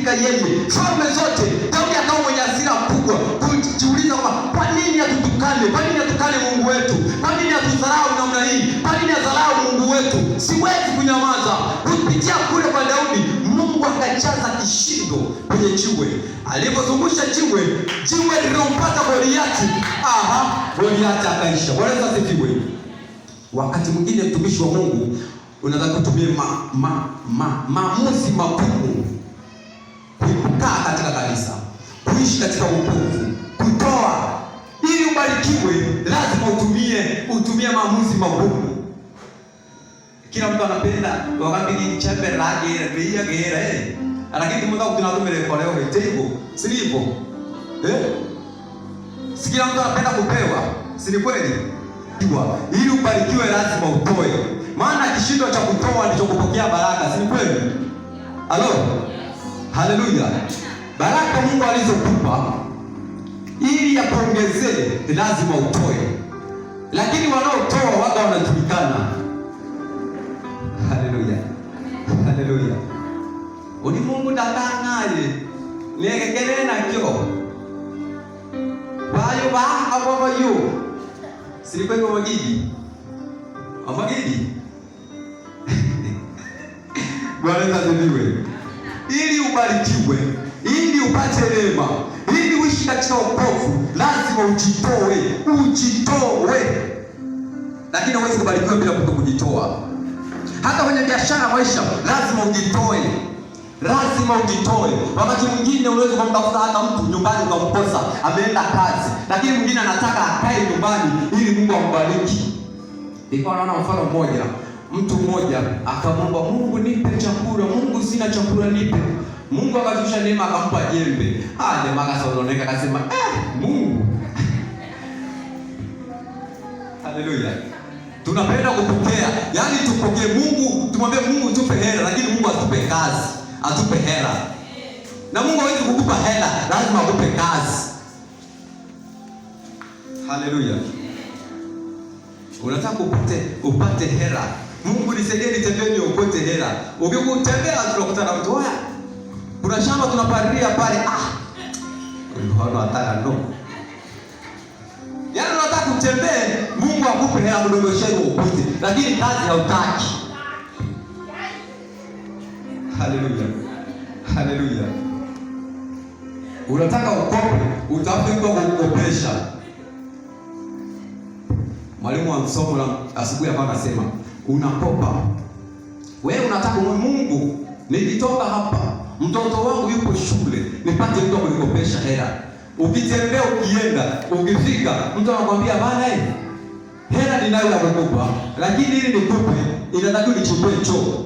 kumpiga yeye. Falme zote, Daudi akawa mwenye hasira kubwa, kujiuliza kwamba kwa nini atutukane? Kwa nini atukane Mungu wetu? Kwa nini atudharau namna hii? Kwa nini adharau Mungu wetu? Siwezi kunyamaza. Kupitia kule kwa Daudi, Mungu akajaza kishindo kwenye jiwe. Alipozungusha jiwe, jiwe lilompata Goliati, aha, Goliati akaisha. Bwana Yesu asifiwe. Wakati mwingine mtumishi wa Mungu unataka kutumia maamuzi magumu kukaa katika kanisa, kuishi katika wokovu, kutoa. Ili ubarikiwe, lazima utumie maamuzi magumu. Kila mtu anapenda wakati ni chembe lage ria gera eh, lakini mtu tunatumile kwa leo hivyo, si hivyo eh? Si kila mtu anapenda kupewa, si ni kweli? Ili ubarikiwe lazima utoe, maana kishindo cha kutoa ndicho kupokea baraka, si ni kweli? Halo, haleluya! Baraka Mungu alizokupa ili yakuongezee lazima utoe, lakini wanaotoa waga wanajulikana. Haleluya, haleluya! Uli Mungu ndatangaye niekekele nakyo bayo bahawabayo silikweko magigi amagigi. Bwana asifiwe. Ili ubarikiwe, ili upate neema, ili uishi katika wokovu, lazima ujitoe, ujitoe. Lakini huwezi kubarikiwa bila mtu kujitoa. Hata kwenye biashara, maisha, lazima ujitoe, lazima ujitoe. Wakati mwingine unaweza kumtafuta hata mtu nyumbani ukamkosa, ameenda kazi, lakini mwingine anataka akae nyumbani ili Mungu ambariki. Nilikuwa naona mfano mmoja, mtu mmoja akamwomba Mungu, nipe chakula, Mungu sina chakula, nipe. Mungu akashusha neema akampa jembe. Ah, jamaa akasononeka akasema, Mungu. Haleluya. Tunapenda kupokea, yaani tupokee Mungu, tumwambie Mungu tupe hela, lakini Mungu atupe kazi, atupe hela. Na Mungu hawezi kukupa hela, lazima akupe kazi. Haleluya. Unataka upate hela. Mungu nisaidie nitembee niokote hela. Ukikutembea tunakutana na mtu, oya, kuna shamba tunapalilia pale. Ah. Unaona nataka ndo. Yaani unataka kutembee, Mungu akupe hela mdogoshe ukute, lakini kazi hautaki. Haleluya. Haleluya. Unataka ukope, utafute mtu wa kukopesha. Mwalimu wa somo la asubuhi hapa anasema unakopa. Wewe unataka Mungu, nikitoka hapa mtoto wangu yupo shule, nipate mtu wa kunikopesha hela. Ukitembea ukienda, ukifika mtu anakuambia bana, hela ninayo ya kukupa, lakini ili nikupe inatakiwa nichukue choo.